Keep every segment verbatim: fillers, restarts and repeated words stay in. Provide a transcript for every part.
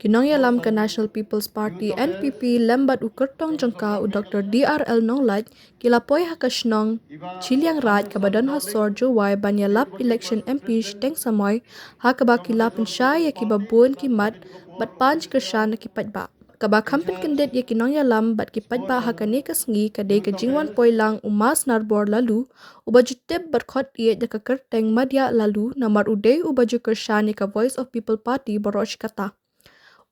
Ki nongïalam ka National People's Party, N P P, lem bad u kyrtong jong ka, u Doctor D R L Nonglait, ki la poi ha ka shnong Chilliangraij kaba don ha sor Jowai ban ïalap election M P shiteng samoi, ha kaba ki la pynshai ïa kiba bun ki mat bad pan jingkyrshan na ki paidbah. Kaba kham pynkyndit ïa ki nongïalam bad ki paidbah ha kane ka sngi ka dei ka jingwan poi lang u Mas Narbor Laloo, uba ju tip bad khot ïeit da ka kyrteng Madiah Laloo, namar u dei uba ju kyrshan ïa ka Voice of People Party baroh shi katta.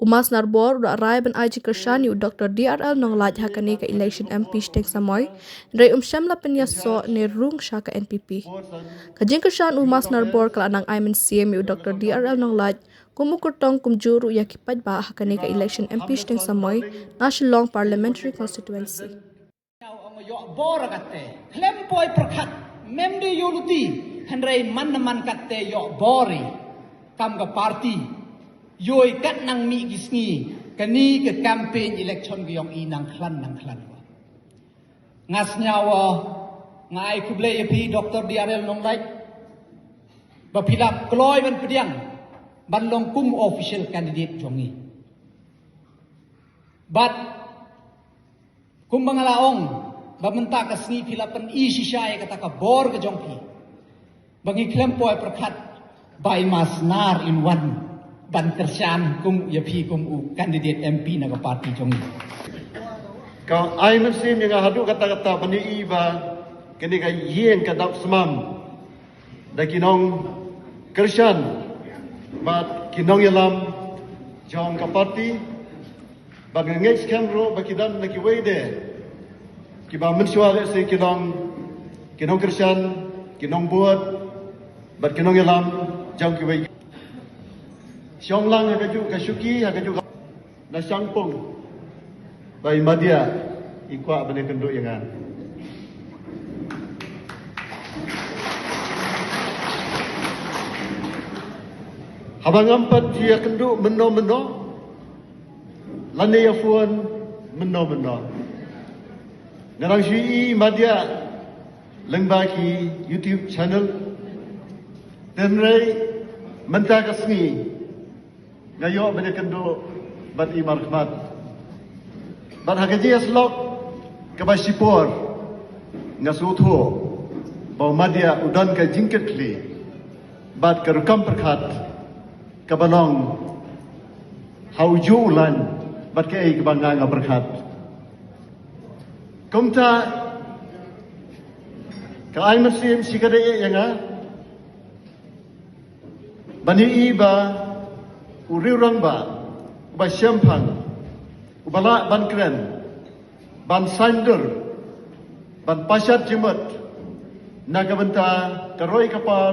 U Mas Narbor u la rai ban ai jingkyrshan ïa u Doctor D R L Nonglait ha kane ka election M P shiteng samoi, hynrei um shym la pynïasoh ne rung sha ka N P P. Ka jingkyrshan u Mas Narbor ka la nang ai mynsiem ïa u Doctor D R L Nonglait kum u kyrtong kumjuh ruh ïa ki paidbah ha kane ka election M P shiteng samoi na Shillong Parliamentary Constituency. Ong ïoh bor katte, khlem poi pyrkhat, mem de ïoh luti, hynrei man na man katte ïoh bor i, kam ka party, ïoh i kat nang mih ki sngi, kani ka campaign election ka ïong i nang khlan, nang khlan. Nga sngew, nga ai khublei ïa phi Doctor D R L Nonglait, ba phi la kloi ban pdiang, ban long kum official candidate jong i. Bad kumba nga la ong, ba mynta ka sngi phi la pyni shisha ïa kata ka bor ka jong phi. Ba ngi khlem poi pyrkhat, ba i Mas Nar in wan ban kyrshan kum ïa phi kum u candidate M P na ka party jong ngi. Ka ai mynsiem ïa nga haduh katta katta ban ïohi ba kane ka ïing ka dap smam da ki nongkyrshan bad ki nongïalam jong ka party. Bad nga ngeit skhem ruh ba ki don na kiwei de kiba mynshuwa lehse ki long ki nongkyrshan, ki nongbud bad ki nongïalam jong kiwei. Shong lang ha kajuh ka shuki, ha kajuh ka na shangpung. Ba i Madiah i kwah ban ïakynduh ïa nga. Haba ngam pat ïakynduh mynno mynno, lane ïa phone mynno mynno, nga dang shu ïohi i Madiah lyngba ki YouTube channel. Hynrei mynta ka sngi nga ïoh ban ïakynduh bad i markhmat. Bad ha ka jingïasyllok kaba shipor, nga sngewthuh ba u Madiah u don ka jingkitkhlieh bad ka rukom pyrkhat kaba long ha u juh u lain bad kaei kaba nga nga pyrkhat. Kumta ka ai mynsiem shikatdei ïa nga ban ïohi ba u riewrangbah uba shemphang, uba lah ban kren, ban saiñdur, ban pashat jingmut na ka bynta ka roi ka par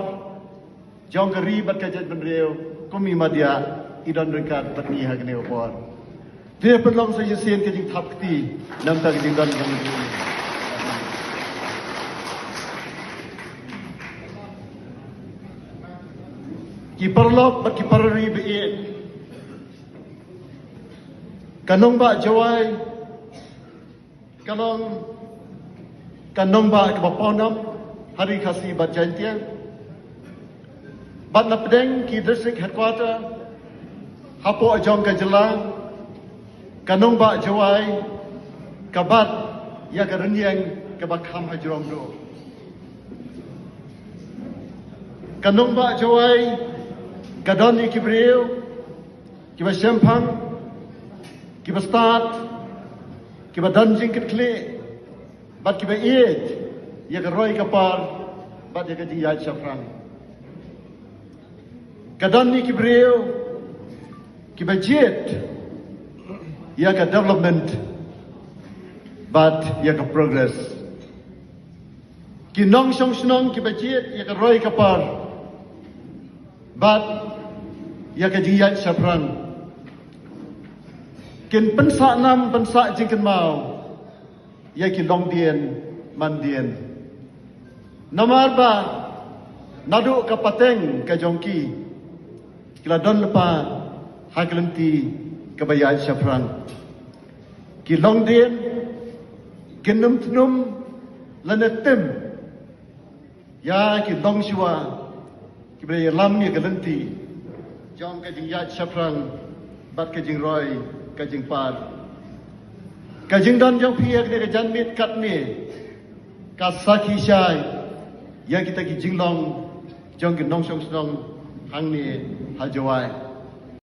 jong ka ri bad ka jaitbynriew kum i Madiah i don ryngkat bad ngi ha kane ka por. Te pynlong sa shisien ka jingthap kti na bynta ka jingdon jong ngi. Ki paralok bad ki parari ba ïeit, ka nongbah Jowai ka long ka nongbah kaba pawnam ha ri Khasi bad Jaintia. Bad na pdeng ki district headquarter hapoh jong ka jylla, ka nongbah Jowai ka bat ïa ka rynïeng kaba kham hajrong ruh. Ka nongbah Jowai ka don ïa ki briew kiba shemphang, kiba stad, kiba don jingkitkhlieh bad kiba ïeit ïa ka roi ka par bad ïa ka jingïaid shaphrang. Ka don ïa ki briew kiba jied ïa ka development bad ïa ka progress. Ki nongshong shnong kiba jied ïa ka roi ka par bad ïa ka jingïaid shaphrang kin pynsah nam pynsah jingkynmaw ïa ki longdien mandien. Namar ba naduh ka pateng ka jong ki, ki la don lypa ha ka lynti kaba ïaid shaphrang. Ki longdien kin ym tnum lane tim ïa ki longshuwa kiba ïalam ïa ka lynti jong ka jingïaid shaphrang Bad ka jingroi, ka jingpar, ka jingdon jong phi ïa kane ka janmiet katne ka sakhi shai ïa kita ki jinglong jong ki nongshong shnong hangne ha Jowai.